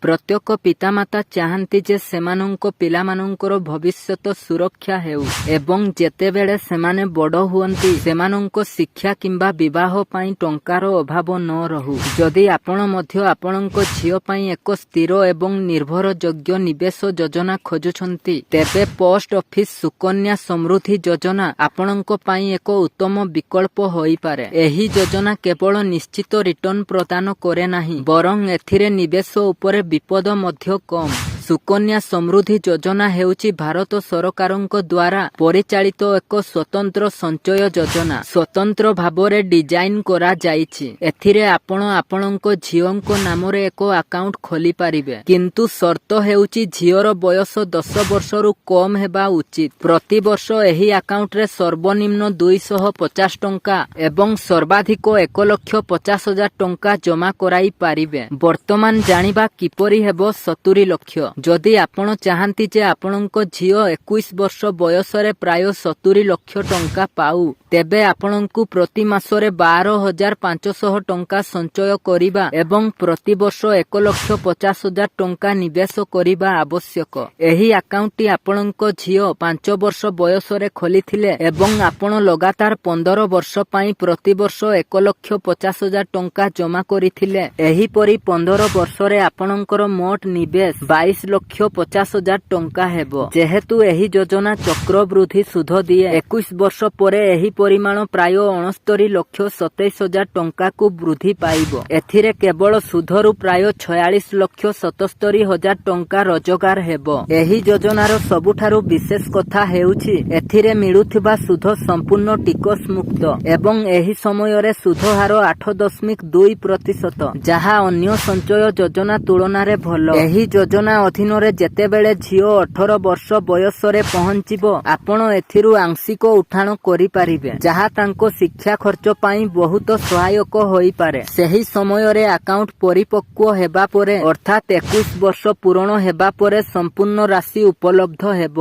ପ୍ରତ୍ୟେକ ପିତାମାତା ଚାହାନ୍ତି ଯେ ସେମାନଙ୍କ ପିଲାମାନଙ୍କର ଭବିଷ୍ୟତ ସୁରକ୍ଷା ହେଉ ଏବଂ ଯେତେବେଳେ ସେମାନେ ବଡ଼ ହୁଅନ୍ତି, ସେମାନଙ୍କ ଶିକ୍ଷା କିମ୍ବା ବିବାହ ପାଇଁ ଟଙ୍କାର ଅଭାବ ନ ରହୁ। ଯଦି ଆପଣ ମଧ୍ୟ ଆପଣଙ୍କ ଝିଅ ପାଇଁ ଏକ ସ୍ଥିର ଏବଂ ନିର୍ଭରଯୋଗ୍ୟ ନିବେଶ ଯୋଜନା ଖୋଜୁଛନ୍ତି, ତେବେ ପୋଷ୍ଟ ଅଫିସ ସୁକନ୍ୟା ସମୃଦ୍ଧି ଯୋଜନା ଆପଣଙ୍କ ପାଇଁ ଏକ ଉତ୍ତମ ବିକଳ୍ପ ହୋଇପାରେ। ଏହି ଯୋଜନା କେବଳ ନିଶ୍ଚିତ ରିଟର୍ଣ୍ଣ ପ୍ରଦାନ କରେ ନାହିଁ, ବରଂ ଏଥିରେ ନିବେଶ ଉପରେ ବିପଦ ମଧ୍ୟ କମ୍। ସୁକନ୍ୟା ସମୃଦ୍ଧି ଯୋଜନା ହେଉଛି ଭାରତ ସରକାରଙ୍କ ଦ୍ୱାରା ପରିଚାଳିତ ଏକ ସ୍ୱତନ୍ତ୍ର ସଞ୍ଚୟ ଯୋଜନା, ସ୍ୱତନ୍ତ୍ର ଭାବରେ ଡିଜାଇନ କରାଯାଇଛି। ଏଥିରେ ଆପଣ ଆପଣଙ୍କ ଝିଅଙ୍କ ନାମରେ ଏକ ଆକାଉଣ୍ଟ ଖୋଲିପାରିବେ, କିନ୍ତୁ ସର୍ତ୍ତ ହେଉଛି ଝିଅର ବୟସ 10 ବର୍ଷରୁ କମ୍ ହେବା ଉଚିତ। ପ୍ରତିବର୍ଷ ଏହି ଆକାଉଣ୍ଟରେ ସର୍ବନିମ୍ନ 250 ଟଙ୍କା ଏବଂ ସର୍ବାଧିକ 1,50,000 ଟଙ୍କା ଜମା କରାଇ ପାରିବେ। ବର୍ତ୍ତମାନ ଜାଣିବା କିପରି ହେବ 70 ଲକ୍ଷ। ଯଦି ଆପଣ ଚାହାନ୍ତି ଯେ ଆପଣଙ୍କ ଝିଅ 21 ବର୍ଷ ବୟସରେ ପ୍ରାୟ 70 ଲକ୍ଷ ଟଙ୍କା ପାଉ, ତେବେ ଆପଣଙ୍କୁ ପ୍ରତି ମାସରେ 12,500 ଟଙ୍କା ସଞ୍ଚୟ କରିବା ଏବଂ ପ୍ରତିବର୍ଷ 1,50,000 ଟଙ୍କା ନିବେଶ କରିବା ଆବଶ୍ୟକ। ଏହି ଆକାଉଣ୍ଟଟି ଆପଣଙ୍କ ଝିଅ 5 ବର୍ଷ ବୟସରେ ଖୋଲିଥିଲେ ଏବଂ ଆପଣ ଲଗାତାର 15 ବର୍ଷ ପାଇଁ ପ୍ରତିବର୍ଷ 1,50,000 ଟଙ୍କା ଜମା କରିଥିଲେ, ଏହିପରି 15 ବର୍ଷରେ ଆପଣଙ୍କର ମୋଟ ନିବେଶ 22,50,000 ଟଙ୍କା ହେବ। ଯେହେତୁ ଏହି ଯୋଜନା ଚକ୍ରବୃଦ୍ଧି ସୁଧ ଦିଏ, 21 ବର୍ଷ ପରେ ଏହି ପରିମାଣ ପ୍ରାୟ 69,27,000 ଟଙ୍କାକୁ ବୃଦ୍ଧି ପାଇବ। ଏଥିରେ କେବଳ ସୁଧରୁ ପ୍ରାୟ 46,77,000 ଟଙ୍କା ରୋଜଗାର ହେବ। ଏହି ଯୋଜନାର ସବୁଠାରୁ ବିଶେଷ କଥା ହେଉଛି ଏଥିରେ ମିଳୁଥିବା ସୁଧ ସମ୍ପୂର୍ଣ୍ଣ ଟିକସ ମୁକ୍ତ ଏବଂ ଏହି ସମୟରେ ସୁଧ ହାର 8.2%, ଯାହା ଅନ୍ୟ ସଞ୍ଚୟ ଯୋଜନା ତୁଳନାରେ ଭଲ। ଏହି ଯୋଜନା ଅଧୀନରେ ଯେତେବେଳେ ଝିଅ 18 ବର୍ଷ ବୟସରେ ପହଞ୍ଚିବ, ଆପଣ ଏଥିରୁ ଆଂଶିକ ଉଠାଣ କରିପାରିବେ, ଯାହା ତାଙ୍କ ଶିକ୍ଷା ଖର୍ଚ୍ଚ ପାଇଁ ବହୁତ ସହାୟକ ହୋଇପାରେ। ସେହି ସମୟରେ ଆକାଉଣ୍ଟ ପରିପକ୍ୱ ହେବା ପରେ, ଅର୍ଥାତ୍ 21 ବର୍ଷ ପୂରଣ ହେବା ପରେ ସମ୍ପୂର୍ଣ୍ଣ ରାଶି ଉପଲବ୍ଧ ହେବ।